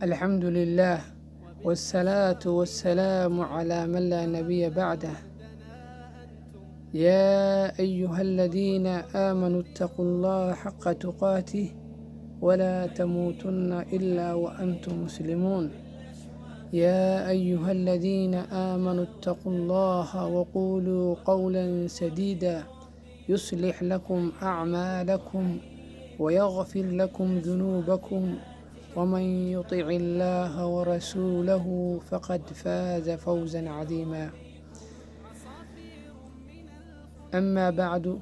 الحمد لله والصلاة والسلام على من لا نبي بعده. يا أيها الذين آمنوا اتقوا الله حق تقاته ولا تموتن إلا وأنتم مسلمون. يا أيها الذين آمنوا اتقوا الله وقولوا قولا سديدا يصلح لكم أعمالكم ويغفر لكم ذنوبكم، ومن يطع الله ورسوله فقد فاز فوزا عظيما. أما بعد،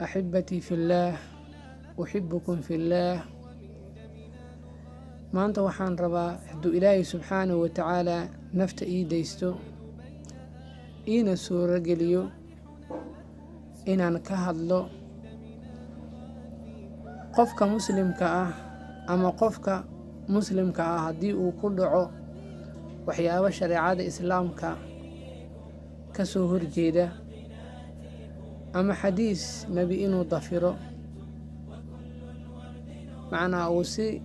أحبتي في الله، أحبكم في الله. Maanta waxaan rabaa, hadduu Ilaahay subxaanahu wa tacaalaa nafta ii daysto iina suuro geliyo, inaan ka hadlo qofka muslimka ah ama qofka muslimka ah haddii uu ku dhaco waxyaabo shareecada Islaamka ka soo horjeeda ama xadiis Nebi inuu dafiro, macnaa uu si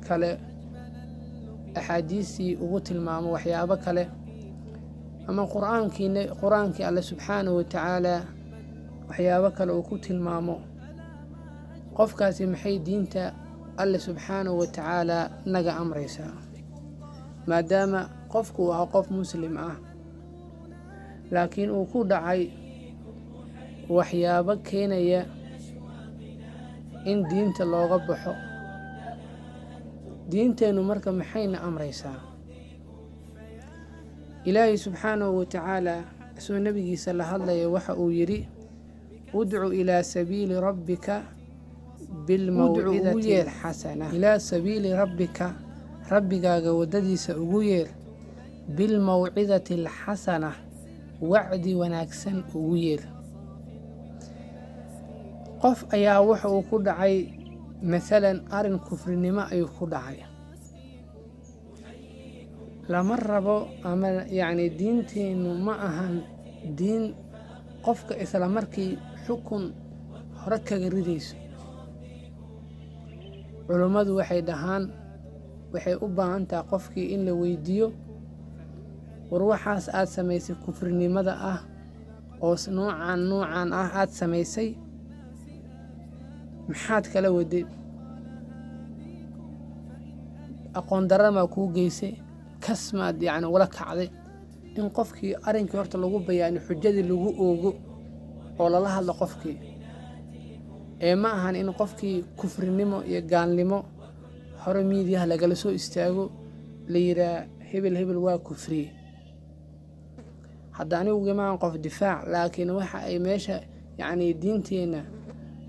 kale axaadiistii ugu tilmaamo waxyaabo kale, ama Qur-aankii, Qur-aankii Alle subxaanahu wa tacaalaa waxyaabo kale uu ku tilmaamo, qofkaasi maxay diinta Alle subxaanahu wa tacaalaa naga amraysaa? Maadaama qofku ahaa qof muslim ah, laakiin uu ku dhacay waxyaabo keenaya in diinta looga baxo, diinteennu marka maxayna amraysaa? Ilaahay subxaanahu wa tacaalaa isagoo nebigiisa la hadlaya waxa uu yidhi: "ادع إلى سبيل ربك بالموعظة الحسنة." إلى سبيل ربك, rabbigaaga waddadiisa ugu yeer, بالموعظة الحسنة, wacdi wanaagsan ugu yeer. Qof ayaa wuxa uu ku dhacay masalan arrin kufrinimo ayuu ku dhacay. Lama rabo ama yacni diinteennu ma ahan diin qofka isla markii xukun hore kaga ridayso. Culummadu waxay dhahaan waxay u baahan tahay qofkii in la weydiiyo: war, waxaas aad samaysay kufrinimada ah oo noocan noocan ah aad samaysay, maxaad kala waday? Aqoon darramaa kuu geysay? Kasmaad yacni ula kacday? In qofkii arrinkii horta lagu bayaaniyo, xujadii lagu oogo oo lala hadlo qofkii, ee ma ahan in qofkii kufrinimo iyo gaalnimo hore miidiyaha lagala soo istaago, la yidhaah hebel hebel waa kufriye. Hadda anigu maahan qof difaac, laakiin waxa ay meesha yacni diinteenna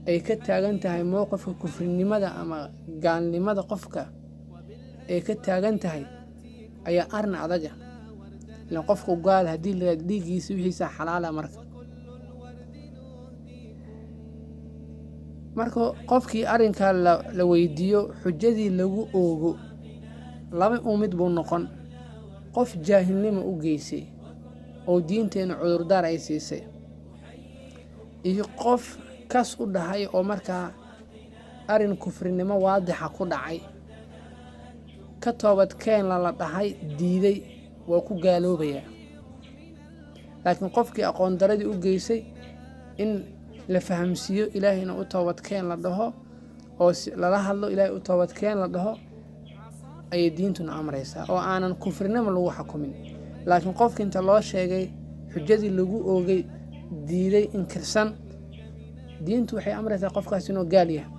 ay ka taagan tahay mowqifka kufrinimada ama gaalnimada qofka ay ka taagan tahay ayaa arrin adaga. Ilan qofku gaal haddii la yidhahdo, dhiiggiisa wixiisa xalaala. Marka qofkii arrinkaa la weydiiyo, xujadii lagu oogo, laba uu mid buu noqon: qof jaahilnimo u geysay oo diinteenna cudurdaar ay siisay, iyo qof kas u dhahay oo markaa arrin kufrinimo waadixa ku dhacay, ka toobadkeen lala dhahay, diiday, waa ku gaaloobayaa. Laakiin qofkii aqoon daradii u geysay, in la fahamsiiyo, Ilaahayna u toobadkeen la dhaho oo lala hadlo, Ilaahay u toobadkeen la dhaho ayay diintuna amraysaa, oo aanan kufrinimo lagu xukumin. Laakiin qofki inta loo sheegay, xujadii lagu oogay, diiday, inkirsan, diintu waxay amraysaa qofkaas inuu gaal yahay.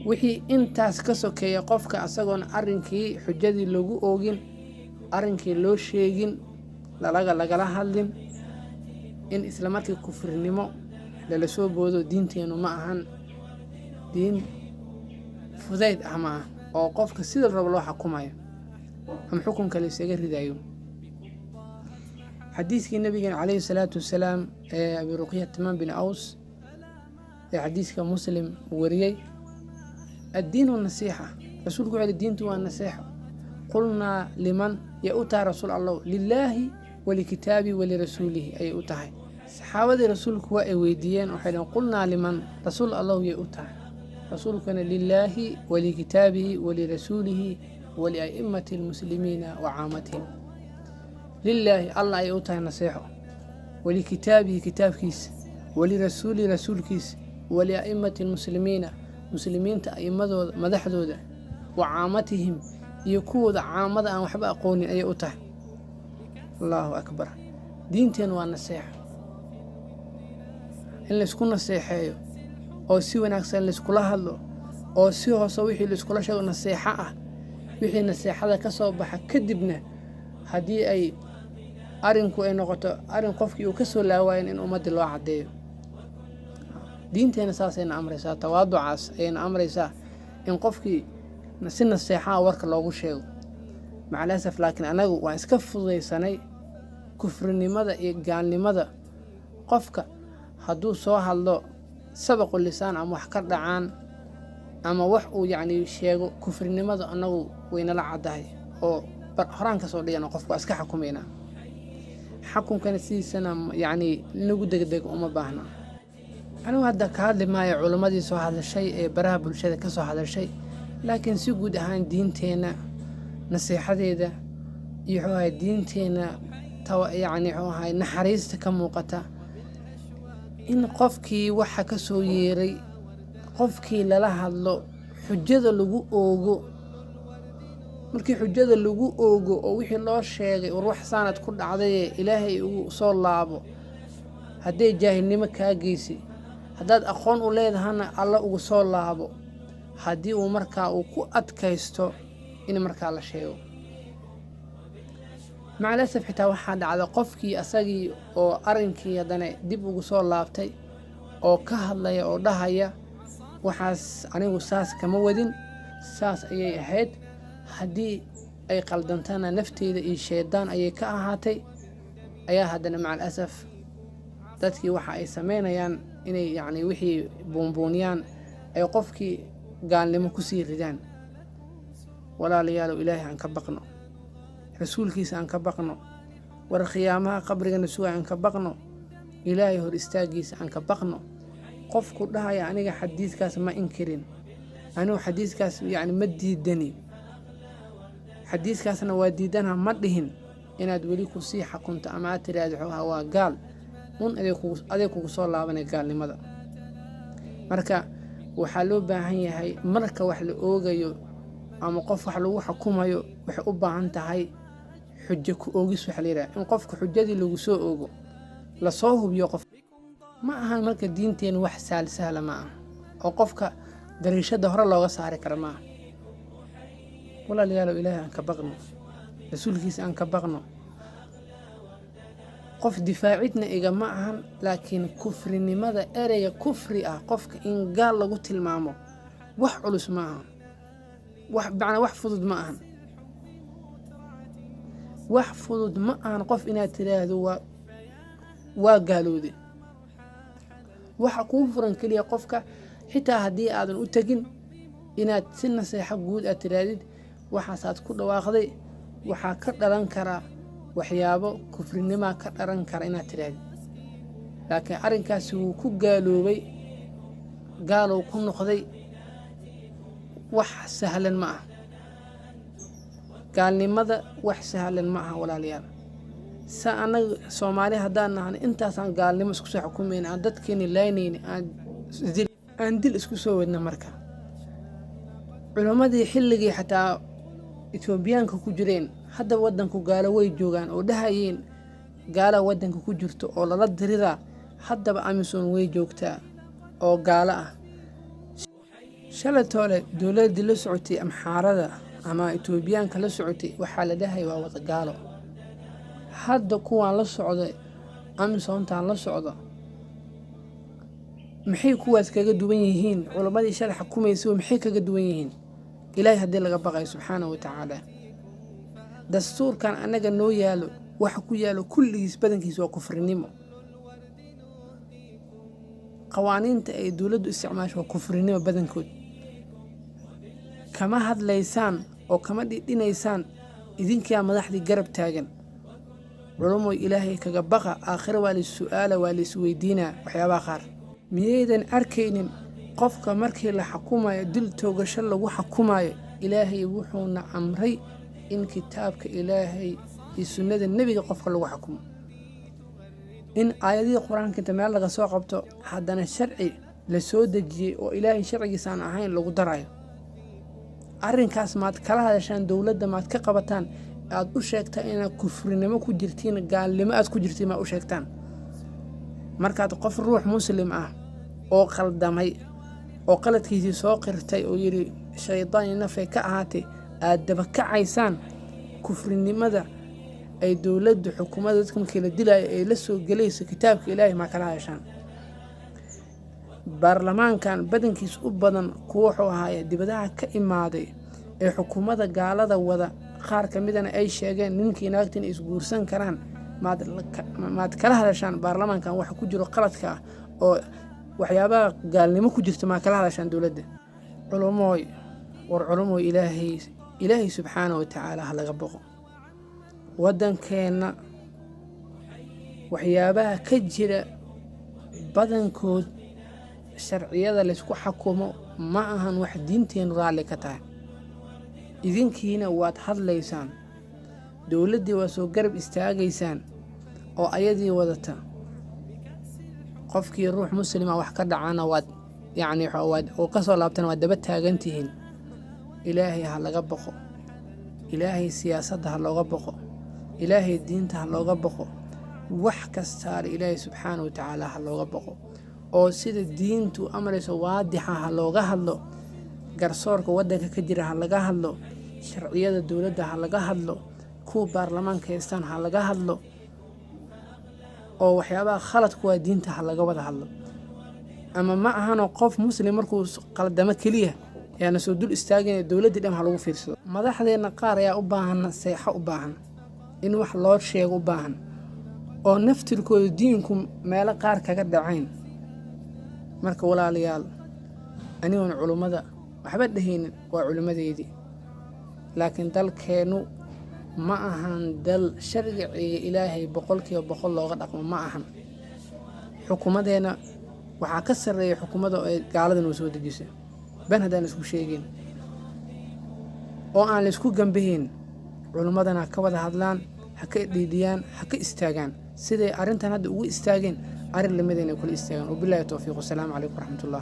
Wixii intaas ka sokeeya, qofka asagoon arrinkii xujadii lagu oogin, arrinkii loo sheegin, lagala hadlin, in isla markii kufrinimo lala soo boodo, diinteennu ma ahan diin fudayd ah, ma ah oo qofka sida rabo loo xukumayo ama xukunka la isaga ridayo. Xadiiskii nabigeena calayhi salaatu wasalaam ee Abi Ruqya Timaan bin Aws ee xadiiska Muslim wariyey: "الدين النصيحة." Rasuulku wuxuu yihi: "Diintu waa naseexo." قلنا لمن? Yay u tahay, rasuul Allow? "لله ولكتابه ولرسوله" ayay u tahay. Saxaabadii rasuulku waa ay weydiiyeen, waxay dhaheen: "قلنا لمن?" Rasuul Allow, yay u tahay? Rasuulkuna lilaahi walikitaabihi walirasuulihi walia'immati almuslimiina wa caamatihim. Lilaahi, Allah ayay u tahay naseexo, walikitaabihi, kitaabkiisa, walirasuulihi, rasuulkiisa, walia'immati almuslimiina, muslimiinta a'immadooda, madaxdooda, wa caamatihim, iyo kuwooda caamada aan waxba aqoonin ayay u tahay. Allahu akbar. Diinteen waa naseexo, in laysku naseexeeyo oo si wanaagsan layskula hadlo oo si hoose wixii layskula sheego naseexo ah. Wixii naseexada ka soo baxa kadibna, haddii ay arinku ay noqoto arrin qofkii uu ka soo laawayan, in ummaddii loo caddeeyo. Diinteena saasayna amraysaa, tawaaducaas ayayna amraysaa, in qofkii si naseexaa warka loogu sheego. Macalasaf, laakiin anagu waan iska fududaysanay kufrinimada iyo gaalnimada. Qofka hadduu soo hadlo, sabaqu lisaan ama wax ka dhacaan ama wax uu yacni sheego, kufrinimada annagu waynala caddahay oo horaan ka soo dhigana, qofku waa iska xukumaynaa. Xukunkana sidiisana yacni in lagu degdego uma baahna. Anigu hadda ka hadli maayo culimmadii soo hadashay ee baraha bulshada ka soo hadashay, laakiin si guud ahaan diinteenna naseexadeeda iyo wuxuu ahay diinteenna yacni wuxuu ahay naxariista ka muuqata, in qofkii waxa ka soo yeeray, qofkii lala hadlo, xujada lagu oogo. Markii xujada lagu oogo oo wixii loo sheegay, war wax saanad ku dhacdaye, Ilaahay ugu soo laabo hadday jaahilnimo kaa geysay, haddaad aqoon u leedahana Alla ugu soo laabo. Haddii uu markaa uu ku adkaysto, in markaa la sheego. Macalasaf, xitaa waxaa dhacda qofkii asagii oo arrinkii haddana dib ugu soo laabtay oo ka hadlaya oo dhahaya, waxaas anigu saas kama wadin, saas ayay ahayd, haddii ay qaldantana nafteyda iyo shaydaan ayay ka ahaatay, ayaa haddana macal asaf dadkii waxa ay sameynayaan inay yacni wixii buunbuuniyaan, ay qofkii gaalnimo kusii ridaan. Walaalayaalow, Ilaahay aan ka baqno, rasuulkiisa aan ka baqno, war khiyaamaha qabrigana suga aan ka baqno, Ilaahay hor istaagiisa aan ka baqno. Qofku dhahaya, aniga xadiiskaas ma inkirin, anigu xadiiskaas yacni ma diidani, xadiiskaasna waa diidanha ma dhihin, inaad weli kusii xakunto ama aad tiraahdo wuxuu ahaa waa gaal un, aday kugu soo laabanay gaalnimada. Marka waxaa loo baahan yahay, marka wax la oogayo ama qof wax lagu xukumayo, waxay u baahan tahay xujo ku oogis. Waxa la yidhaha in qofka xujadii lagu soo oogo, lasoo hubiyo qof ma ahan. Marka diinteenu wax sahal sahla ma aha oo qofka dariishada hore looga saari kara ma aha. Walaalayaalow, Ilaahay aan ka baqno, rasuulkiisa aan ka baqno. Qof difaacidna igama ahan, laakiin kufrinimada, ereyga kufri ah, qofka in gaal lagu tilmaamo wax culus ma aha, wax macnaa wax fudud ma ahan. Wax fudud ma ahan qof inaad tiraahdo waa gaalowde. Waxa kuu furan keliya, qofka xitaa haddii aadan u tegin, inaad si naseexo guud aad tiraahdid, waxaasaad ku dhawaaqday, waxaa ka dhalan karaa waxyaabo kufrinimaa ka dhalan kara, inaad tidhaahdid. Laakiin arrinkaasi wuu ku gaaloobay, gaalow ku noqday, wax sahlan ma aha. Gaalnimada wax sahlan ma aha, walaalayaal. Sa annaga Soomaali haddaan nahno, intaasaan gaalnimo isku soo xukumayna, aan dadkeeni laynayni, aan dil isku soo wadna. Marka culimmadii xilligii xataa Etoobiyaanka ku jireen, hadda waddanku gaalo way joogaan oo dhahayeen gaala waddanka ku jirto oo lala diriraa, haddaba AMISOM way joogtaa oo gaalo ah. Shalatoole dowladdii la socotay Amxaarada ama Etoobiyaanka la socotay, waxaa la dhahaya waa wada gaalo. Hadda kuwaan la socda, AMISOMtaan la socda, maxay kuwaas kaga duwan yihiin? Culammadii shalay xukumaysa maxay kaga duwan yihiin? Ilaahay haddii laga baqayo subxaanahu wa tacaala, dastuurkan annaga noo yaalo, waxa ku yaalo kulligiis badankiis waa kufrinimo. Qawaaniinta ay dowladdu isticmaasho waa kufrinimo badankood. Kama hadlaysaan oo kama dhidhinaysaan, idinkaa madaxdii garab taagan. Culumoy, Ilaahay kaga baqa. Aakhiro waa lais su-aala, waa lais weydiinaa waxyaabaha qaar. Miyaydan arkaynin? Qofka markii la xukumayo, dil toogasho lagu xukumayo, Ilaahay wuxuuna amray in kitaabka Ilaahay iyo sunnada Nebiga qofka lagu xukumo. In aayadihii Qur-aanka inta meel laga soo qabto, haddana sharci la soo dejiyey oo Ilaahay sharcigiisa aan ahayn lagu darayo, arrinkaas maad kala hadashaan dowladda? Maad ka qabataan? Aad u sheegtaan inaad kufrinimo ku jirtiin, gaalnimo aad ku jirtiin? Maad u sheegtaan markaad qof ruux Muslim ah oo qaldamay oo qaladkiisii soo qirtay oo yidhi shaydaan iyo nafay ka ahaatay aad dabakacaysaan? Kufrinimada ay dowladdu xukuumadda dadka markii la dilaayo ay la soo gelayso kitaabka Ilaahay, maa kala hadashaan? Baarlamaankan badankiis u badan kuwa wuxuu ahaaya dibadaha ka imaaday ee xukuumadda gaalada wada, qaar ka midana ay sheegeen ninkii naagta inay isguursan karaan. Maad kala hadashaan baarlamaankan waxa ku jiro qaladka ah oo waxyaabaha gaalnimo ku jirta? Maa kala hadashaan dowladda? Culumooy, war culumooy, Ilaahay subxaana wa tacaala ha laga boqo. Waddankeenna waxyaabaha ka jira badankood, sharciyada laysku xakumo ma ahan wax diinteennu raalli ka tahay. Idinkiina waad hadlaysaan, dowladdii waa soo garab istaagaysaan oo ayadii wadata. Qofkii ruux Muslima wax ka dhacana waad yacni waad oo ka soo laabtana waad daba taagan tihiin. Ilaahay ha laga boqo. Ilaahay siyaasadda ha looga boqo. Ilaahay diinta ha looga boqo. Wax kastaale Ilaahay subxaana wa tacaala ha looga boqo, oo sida diintu amrayso waadixa ha looga hadlo. Garsoorka waddanka ka jira ha laga hadlo, sharciyada dowladda ha laga hadlo, kuwa baarlamaanka haystaan ha laga hadlo, oo waxyaabaha khaladku waa diinta ha laga wada hadlo. Ama ma ahanoo qof Muslim markuu qaldamo keliya yaana soo dul istaagin, dowladdii dhan ha lagu fiirsado. Madaxdeenna qaar ayaa u baahan seexo, u baahan in wax loo sheego, u baahan oo naftirkooda diinku meelo qaar kaga dhacayn. Marka walaalayaal, anigoon culummada waxba dhehaynin, waa culimmadeydii, laakiin dalkeennu ma ahan dal sharciga Ilaahay 100% looga dhaqmo ma ahan. Xukuumadeenna waxaa ka sarreeya xukuumadda ee gaaladan uu soo dejisay. Ben haddaan isku sheegin oo aan la isku gambahayn, culimmadana ha ka wada hadlaan, ha ka dhiidhiyaan, ha ka istaagaan siday arrintan hadda ugu istaageen. Arrin lamida inay kula istaagaan. Wabillahi towfiiq, wasalaamu calaykum waraxmatullah.